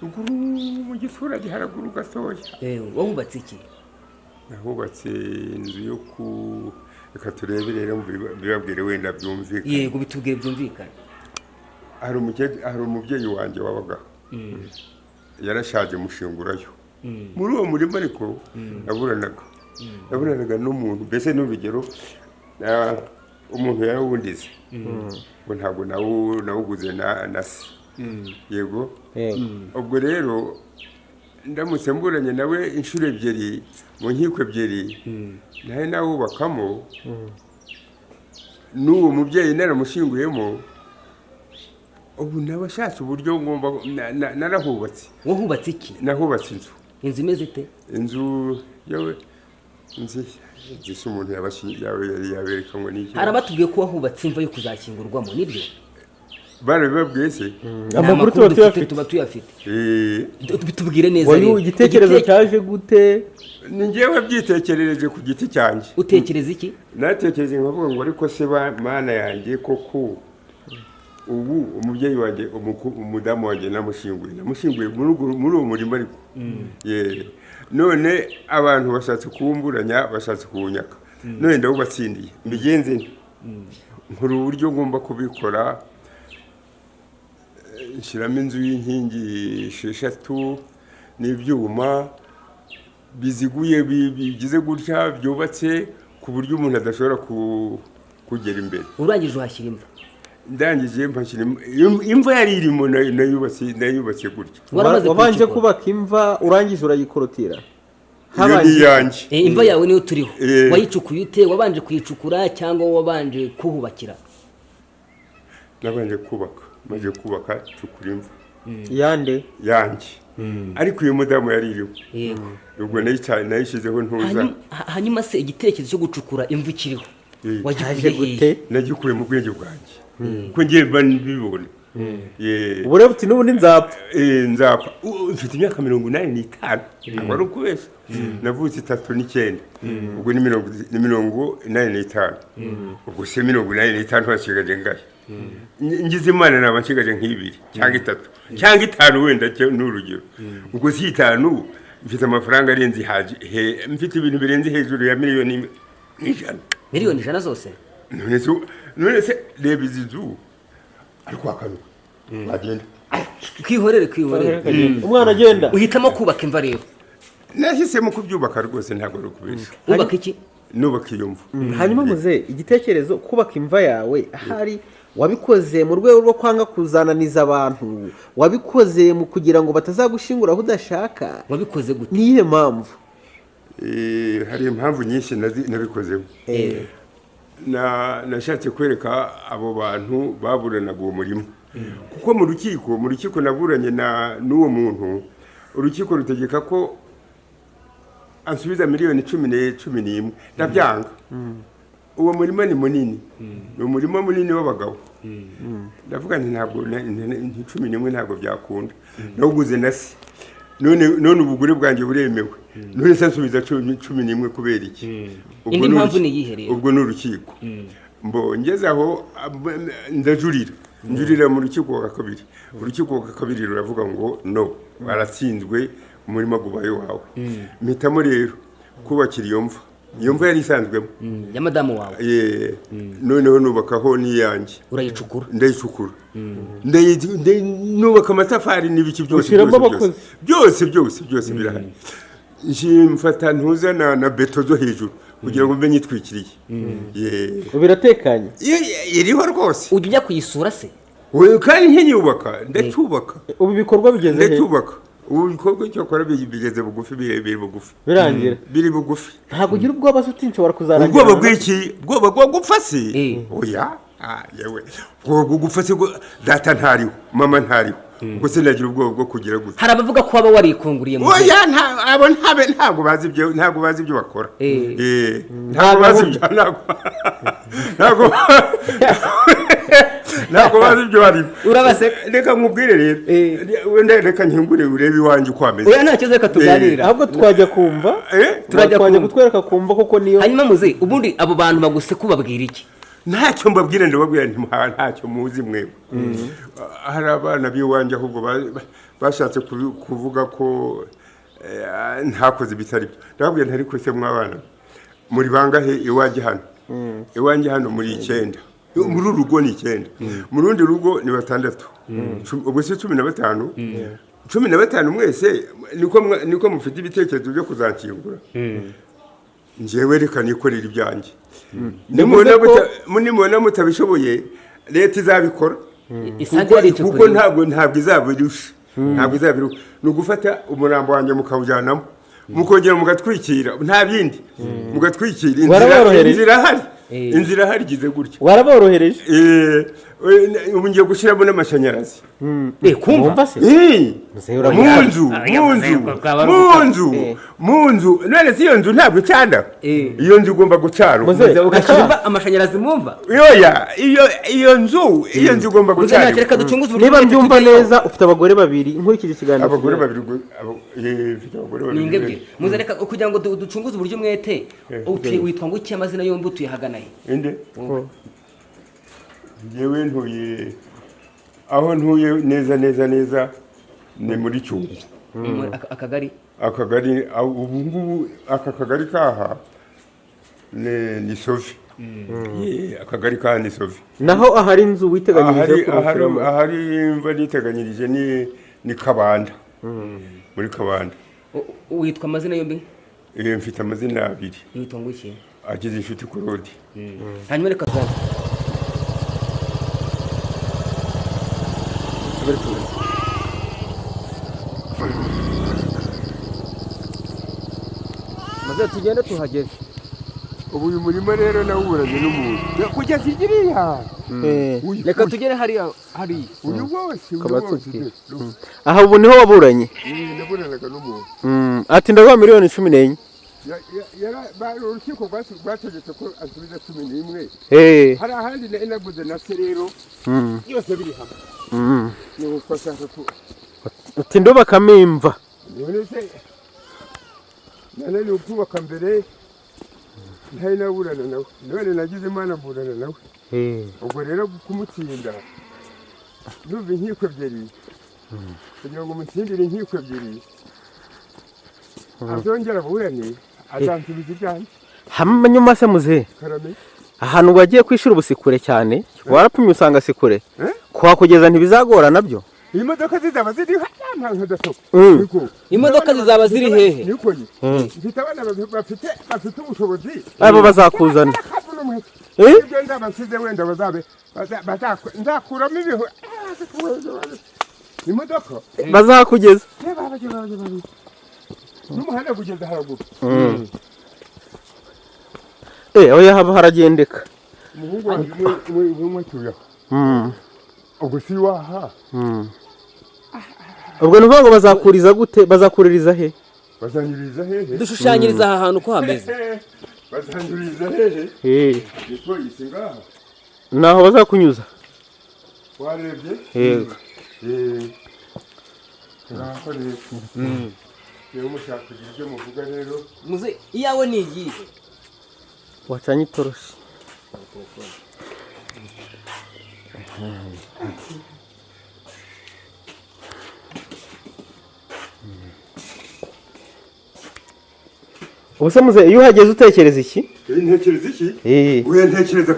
Ruguru mu giturage, haraguru gatoya. Wahubatse iki? Nahubatse inzu yo ku, reka turebe rero, mbibabwire wenda byumvikane. Yego, bitubwire byumvikane. Hari umubyeyi wanjye wabagaho, yarashaje, mushingurayo muri uwo murima. Ariko naburanaga n'umuntu, mbese n'urugero, umuntu yarawundize ngo ntabwo nawuguze na se, yego. Ubwo rero ndamutse mburanye nawe inshuro ebyiri mu nkiko ebyiri, nawe nawubakamo n'uwo mubyeyi naramushinguyemo, ubu nabashatse uburyo ngomba narahubatse. Wahubatse iki? Nahubatse inzu. Inzu imeze ite? Inzu yewe, inzu se umuntu yabereka ngo ni iki? Hari abatubwiye ko wahubatse imva yo kuzashyingurwamo, nibyo? Barabibabwiye se? Ni Amakuru tuba dufite, tuyafite. Tuba tuyafite. Eh. Tubwire neza Wayu rero. igitekerezo cyaje gute? Ni njyewe byitekerereje ku giti cyanjye. Utekereza iki? Natekereje nkavuga ngo ariko se mana yanjye, koko ubu umubyeyi wanjye, umudamu wanjye namushyinguye muri uwo murima, ariko ye none abantu bashatse kuwumburanya, bashatse kuwunyaka, none ndawubatsindiye, mbigenze nte? Nkora uburyo ngomba kubikora, nshyiramo inzu y'inkingi esheshatu n'ibyuma biziguye, bigize gutya, byubatse ku buryo umuntu adashobora kugera imbere. Urangije uhashyira imva? Ndangije mpashyira imva yari irimo, nayubatse gutya. Waramaze Wabanje kuyicukura? kubaka imva, urangije urayikorotira? Iyo ni iyanjye. Imva yawe niyo turiho. Eh. Wayicukuye ute? Wabanje kuyicukura cyangwa wabanje kuhubakira? Nabanje kubaka, maze kubaka cukura imva. Yande? Yanjye, ariko uyu mudamu yari iriho. Ubwo nayishyizeho ntuza. Hanyuma se igitekerezo cyo gucukura imva ikiriho wagikuye Cyaje hehe? gute? Nagikuye mu bwenge bwanjye, ko ngiye mba mbibona. Ye. Ubu rero uti n'ubundi nzapfa. Nzapfa. Mfite imyaka 85, ntabwo ari ukubeshya. Navutse 39, ubwo ni 85. Ubwo se 85 hasigaje ngahe? Ngize Imana naba nsigaje nk'ibiri cyangwa itatu cyangwa itanu wenda, ni urugero. Ubwo si itanu, mfite amafaranga arenze mfite ibintu birenze hejuru ya miliyoni 100. Miliyoni 100 zose? None se reba izi nzu, ariko wakanuka wagenda. Kwihorere, kwihorere. Umwana agenda. Uhitamo kubaka imva rero? Nahisemo kubyubaka rwose, ntabwo ari ukubeshya. Wubaka iki? Nubaka iyo mvu. Hanyuma muze, igitekerezo kubaka imva yawe ahari wabikoze mu rwego rwo kwanga kuzananiza abantu? Wabikoze mu kugira ngo batazagushyingura aho udashaka? Wabikoze gute? Niyihe mpamvu? Hari impamvu nyinshi nabikozeho. Nashatse kwereka abo bantu baburanaga uwo murima, kuko mu rukiko naburanye na n'uwo muntu, urukiko rutegeka ko ansubiza miliyoni 11, ndabyanga. Uwo murima ni munini, ni umurima munini w'abagabo. Ndavuga nti ntabwo 11 ntabwo byakunda, nawuguze na se, none ubugure bwanjye buremewe, none se nsubiza 11 kubera iki? Ubwo Indi ni mpamvu ni iyihe rero? Ubwo ni urukiko. Mbo ngeze aho, ndajurira, njurira mu rukiko rwa kabiri. Urukiko rwa kabiri ruravuga ngo no, baratsinzwe, umurima gubaye wawe. Mpitamo rero kubakira iyo mva, iyo mva yari isanzwemo. Ya madamu wawe? Noneho nubakaho n'iyanjye. Urayicukura? Ndayicukura, nubaka amatafari n'ibiki byose. Ushyiramo Byose. abakozi? Byose, byose, byose birahari. Mfata ntuza na beto zo hejuru kugira ngo mbe nyitwikiriye. Ubu biratekanye? Iriho rwose. Ujya ujya kuyisura se? We, kandi nkiyubaka, ndacyubaka. Ubu ibikorwa bigeze he? Ndacyubaka ubu, ibikorwa cyokora bigeze bugufi, biri bugufi. Birangira? Biri bugufi. Ntabwo ugira ubwoba se uti nshobora kuzarangira? Ubwoba bw'iki? Ubwoba bwo gupfa se? Eh. Oya. Yewe, ubwoba bwo gupfa se, data ntariho, mama ntariho, ubwo se nagira ubwoba bwo kugira gutya? Hari abavuga ko waba warikunguriye mu Oya, abo ntabwo bazi ibyo bakora. Ntabwo bazi ibyo, ntabwo bazi ibyo barimo. Urabaseka. Reka nkubwire rero. Wenda reka nkingure urebe iwanjye uko hameze. Oya, nta kibazo, reka tuganira. Ahubwo twajya kumva. Turajya Twajya kumva. kutwereka kumva koko niyo. Hanyuma muze, ubundi abo bantu baguseka ubabwira iki? Ntacyo mbabwira, ndababwira nti ntacyo muzi mwebwe. Hari abana b'iwanjye ahubwo bashatse kuvuga ko ntakoze ibitari byo. Ndababwira nti: "Ariko se mwabana muri bangahe iwanjye hano? Iwanjye hano muri icyenda, muri uru rugo ni icyenda, mu rundi rugo ni batandatu. Ubwo si 15? 15 mwese niko mufite ibitekerezo byo kuzankingura? Njyewe reka nikorera ibyanjye. Bivuze Nimubona mutabishoboye, leta izabikora." Isanze Kuko yaricukuriye. Ntabwo izabirusha, ntabwo izabirusha. Ni ugufata umurambo wanjye mukawujyanamo, mukongera mugatwikira, nta bindi, mugatwikira inzira. Waraborohereje. Inzira irahari. Inzira irahari igize gutya. Waraborohereje. Ubu ngiye gushyiramo n'amashanyarazi. Kumva. Wumva se? Muzehe Mu urabizi. nzu, mu nzu, Bwaba ari mu ubutaka. nzu, mu nzu. None se iyo nzu ntabwo icana? Iyo nzu igomba gucanwa. Muzehe, Ugashyira imva amashanyarazi mumva? Yoya, iyo nzu igomba Muzehe, gucanwa. reka ducunguze uburyo Niba umwete mbyumva tugezeho. neza, ufite abagore babiri nkurikije ikiganiro. Abagore babiri mfite abagore babiri. Ni ingebwe. Muzehe, reka kugira ngo ducunguze uburyo umwete, utuye witwa ngo iki amazina yombi, utuye hagana he? Inde? Njyewe ntuye, aho ntuye neza neza neza ni muri Cyungo. Muri akagari? Akagari ubu ngubu aka kagari kaha ni Sovi. Akagari kaha ni Sovi. Naho ahari inzu witeganyirije Ahari kuruhukiramo? Ahari imva niteganyirije ni Kabanda, muri Kabanda. Witwa amazina yombi? Mfite amazina abiri. Witwa ngo iki? Agize inshuti Claude. Hanyuma reka tubanze maze tugende tuhageze. Ubu uyu murima rero nawuburanye n'umuntu kugeza igiriya. Reka tugere hariya hariya. Uyu wose, uyu Ukaba wose. tubwira. Aha ubu niho waburanye? Naburanaga n'umuntu. Ati ndaguha miliyoni 14. Urukiko rwategetse ko asubiza 11. Hari ahandi nari naguze na se rero, byose biri hamwe. Ni uko ashaka ko Uti ndubakamo imva. None se nananiwe kubaka mbere ntari naburana nawe? None nagize Imana mburana nawe. Ubwo rero kumutsinda, ndumva inkiko ebyiri, kugira ngo mutsindire inkiko ebyiri azongera aburane, azansubiza ibyanjye. Hanyuma se muzehe, Karame. ahantu wagiye kwishyura ubu si kure cyane? Warapimye usanga si kure? Eh? Kuhakugeza ntibizagora nabyo? Imodoka zizaba ziri hariya nk'adasoka. Niko. Imodoka zizaba ziri hehe? Niko ye. Mfite abana bafite ubushobozi. Abo bazakuzana. Akavuna umuheto. Eh? Ibyo nzaba nsize wenda bazabe nzakuramo ibihu imodoka. Bazahakugeza. Reba, bajya. N'umuhanda kugeza haruguru. Oya, haba haragendeka. Umuhungu wanjye umwe atuye aho. Ubwo si waha. Ubwo ni ukuvuga ngo bazakuriza gute, bazakuririza he? Bazanyuriza hehe? Dushushanyiriza aha hantu uko hameze. Bazanyuriza hehe? Niko isi ngaha. Naho bazakunyuza. Warebye? Yego. Ngaho rero niba mushaka kugira ibyo muvuga rero. Muze, iyawe ni iyihe? Wacanye itoroshi. Ubu se muze, iyo uhageze utekereza iki? Ntekereza iki? Oya, ntekereza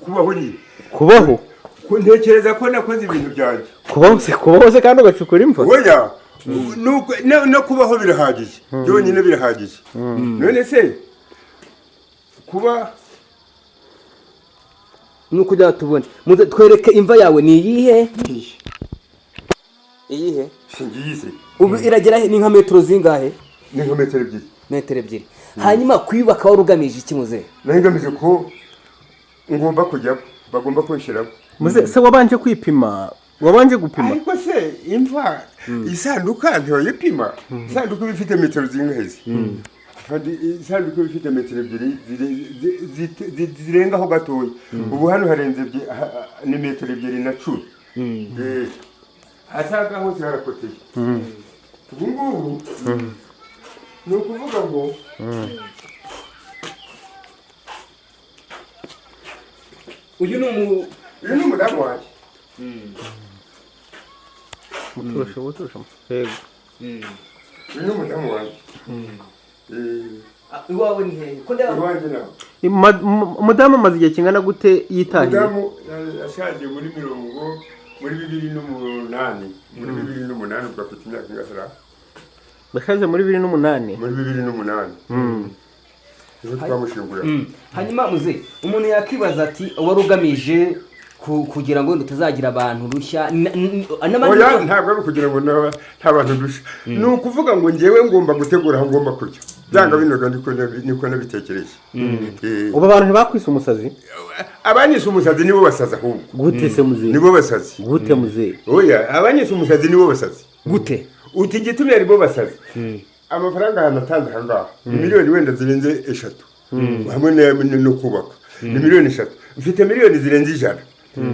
kubaho nyine. Kubaho? Ko ntekereza ko nakoze ibintu byanjye. Kubaho se, kubaho se kandi ugacukura imva? Oya, no kubaho birahagije, byonyine birahagije. None se kuba Ni ukugira tubone. Muze, twereke imva yawe ni iyihe? Iyihe? Singize. Ubu iragera he? Ni nka metero zingahe? Ni nka metero 2. Metero 2. Hanyuma kuyubaka wari ugamije iki, muze? Nari ngamije ko ngomba kujyamo, bagomba kunshyiramo. Muze se, wabanje kwipima, wabanje gupima? Ariko se imva, isanduka ntibayipima? Isanduka iba ifite metero zingahe se? Kandi isanduku iba ifite metero 2 zirengaho gatoya. Ubu hano harenze ni metero 2 na 10. Asaga hose harakoteye. Ubu ngubu ni ukuvuga ngo Uyu ni umu Uyu ni umudamu wanjye. Muturusha, muturusha, yego. Uyu ni umudamu wanjye. Ah, iwawe ni hehe ko ndaba? Iwanjye nawe. Umudamu amaze igihe kingana gute yitahiye? Umudamu yashaje muri mirongo muri 2008, muri 2008, ubwo afite imyaka ingana? Yashaje muri 2008? Muri 2008 niho twamushingura. Hanyuma muze, umuntu yakwibaza ati wari ugamije kugira ngo wenda utazagira abantu rushya n'abandi. Oya, ntabwo ari ukugira ngo nta bantu dusha. Ni ukuvuga ngo ngewe ngomba gutegura aho ngomba kujya byanga binoga, niko nabitekereje. Ubu abantu ntibakwise umusazi? Abanyise umusazi nibo basazi ahubwo. Gute se, muzehe? Nibo basazi. Gute, muzehe? Oya, abanyise umusazi nibo basazi. Gute? Uti igitumye aribo basazi, amafaranga ahantu atanze aha ngaha ni miliyoni wenda zirenze 3, hamwe no kubaka ni miliyoni 3. Mfite miliyoni zirenze 100.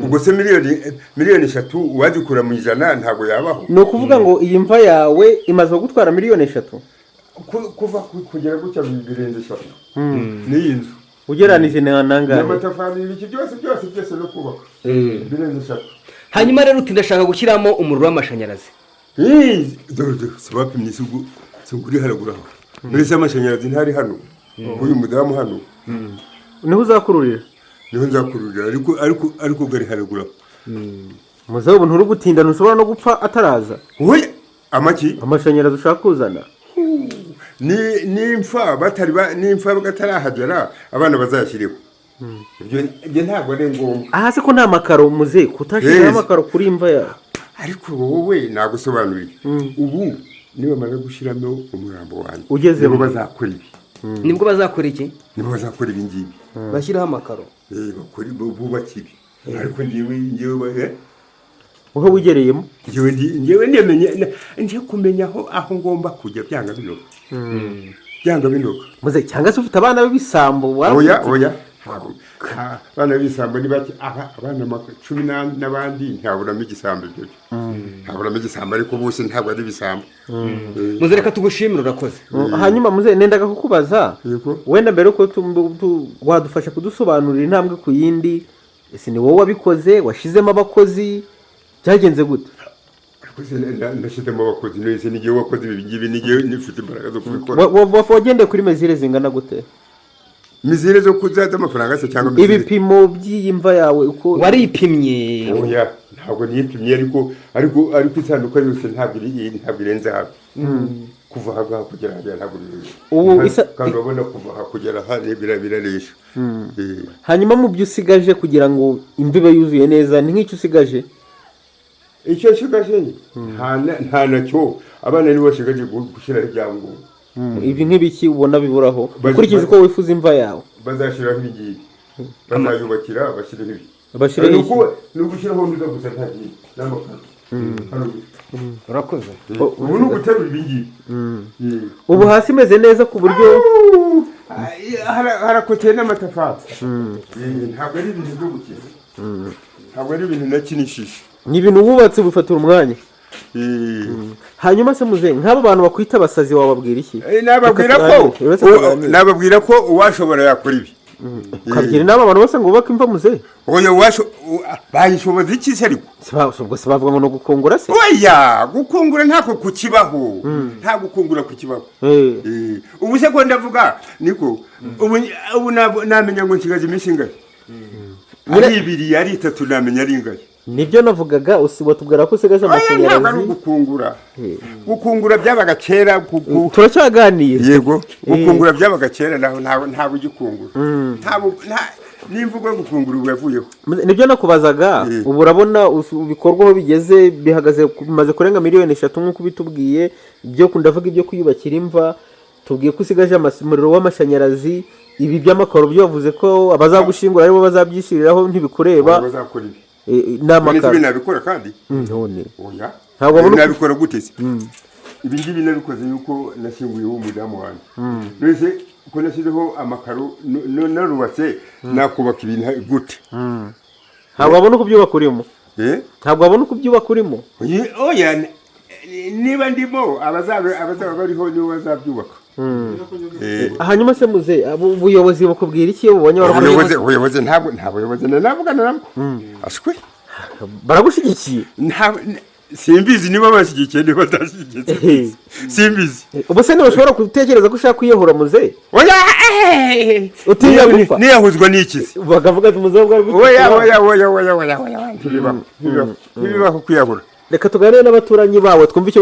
Ubwo se miliyoni 3 uwazikura mu 100 ntabwo yabaho? Ni ukuvuga ngo iyi mva yawe imaze gutwara miliyoni 3? Kuva kugera gutya birenze 3 n'iyi nzu. Ugereranije na nangahe? N'amatafari, ibiki, byose byose byose no kubaka birenze 3. Hanyuma rero uti ndashaka gushyiramo umuriro w'amashanyarazi. Dore dore, si bapimye si ubwo si ubwo uri haraguru aho mbese amashanyarazi ntari hano uyu mudamu hano? Niho uzakururira? Niho nzakururira, ariko gari haraguru aho. Muzehe, ubu nturi gutinda, ntushobora no gupfa ataraza. Oya, amaki? Amashanyarazi ushaka kuzana. Ni nimfa batari nimfa batarahagera, abana bazayashyireho. Ibyo ntabwo ari ngombwa. Aha se ko nta makaro, muzehe, kutashyiraho Yes. amakaro kuri imva yawe? Ariko wowe nagusobanuriye, ubu nibamara gushyiramo umurambo wanjye Ugezemo. nibo bazakora ibi. Nibwo bazakora iki? Nibo bazakora ibi ngibi. Bashyiraho amakaro? Bakora bubaka ibi, ariko ngewe Wowe wigereyemo. Ngewe ndemenye nje kumenya aho ngomba kujya byanga binoga, byanga binoga. Muzehe, cyangwa se ufite abana b'ibisambo? Oya oya, abana b'ibisambo ni bake. Aha abana 10 n'abandi ntihaburamo igisambo, ibyo byo ntihaburamo igisambo, ariko bose ntabwo ari ibisambo. Muze, reka tugushimire, urakoze. Hanyuma muzehe, nendaga kukubaza. Yego. Wenda mbere yuko wadufasha kudusobanurira intambwe ku yindi, ese ni wowe wabikoze, washizemo abakozi, byagenze gute? Ariko se ndashyizemo abakozi nese n'igihe wakoze ibi ngibi n'igihe nifite imbaraga zo kubikora? Wagendeye kuri mesure zingana gute? Mesure zo kuza z'amafaranga se cyangwa mesure? Ibipimo by'iyi mva yawe uko Waripimye? Oya, ntabwo niyipimye, ariko isanduka yose ntabwo irenze hafi kuva aha ngaha kugera hariya, ntabwo birenze. Ubu Kandi urabona kuva aha kugera aha biraresha. Hanyuma mu byo usigaje kugira ngo imva ibe yuzuye neza, ni nk'icyo usigaje? Icyo nshigaje nta nacyo, abana nibo bashigaje gushyiraho ibyangombwa. Ibi nk'ibiki ubona biburaho ukurikije uko wifuza imva yawe? Bazashyiraho ibi ngibi, bazayubakira bashyireho ibi. Bashyireho Ni iki? Ni ugushyiraho neza gusa, nta kindi, n'amakaro hano gusa. Urakoze. Ubu ni uguterura ibi ngibi. Ubu hasi imeze neza ku buryo Harakoteye n'amatafari. Ntabwo ari ibintu byo gukina, ntabwo ari ibintu nakinishije. Ni ibintu wubatse bifatira umwanya. Hanyuma se muze, nk'abo bantu bakwita abasazi wababwira iki? Nababwira Reka ko tuganire, uretse tuganire. Nababwira ko uwashobora yakora ibi. Ukagira inama abantu bose ngo bubake imva, muze? Oya, bayishoboza iki se ariko? Ubwo se bavuga ngo ni ugukungura se? Oya, gukungura ntako kukibaho, nta gukungura kukibaho. Ubu se ko ndavuga niko ubu namenya ngo nshigaje iminsi ingahe, ari 2, ari 3, namenya ari ingahe? Nibyo navugaga, watubwira ko usigaje Oya, ntabwo ari amashanyarazi. ugukungura. Gukungura byabaga kera Turacyaganira. Yego, gukungura byabaga kera, naho ntabwo ugikungura, ntabwo n'imvugo yo gukungura ubu yavuyeho. Nibyo nakubazaga. Ubu urabona ibikorwa aho bigeze, bihagaze, bimaze kurenga miliyoni 3 nk'uko ubitubwiye, ibyo ndavuga ibyo kwiyubakira imva. Tubwiye ko usigaje umuriro w'amashanyarazi, ibi by'amakaro byo bavuze ko abazagushingura aribo bazabyishyiriraho, ntibikureba. Bazakora ibi. Ni None se amakaro. ibi nabikora kandi? None Oya. Ntabwo wabona Nabikora gute se? Ibi ngibi nabikoze yuko nashyinguyeho umudamu wanjye. None se ko nashyizeho amakaro narubatse, nakubaka ibintu gute? Ntabwo wabona uko ubyubaka urimo? Eh? Ntabwo wabona uko ubyubaka urimo? Oya, niba ndimo, abazaba bariho nibo bazabyubaka. Hanyuma se muze, ubuyobozi bukubwira iki iyo bubonye warakoze? Ubuyobozi ntabwo, nta buyobozi navugana nabwo, ashwe. Baragushyigikiye? Simbizi niba bashyigikiye, niba batashyigikiye, simbizi, simbizi. Ubu se ntibashobora gutekereza ko ushaka kwiyahura, muze? Oya. Utinya gupfa? Niyahuzwa n'ikizi? Bakavuga ati muze bwari Oya, oya, oya, oya, oya, oya, ntibibaho, ntibibaho, ntibibaho kwiyahura. Reka tuganire n'abaturanyi bawe twumve icyo.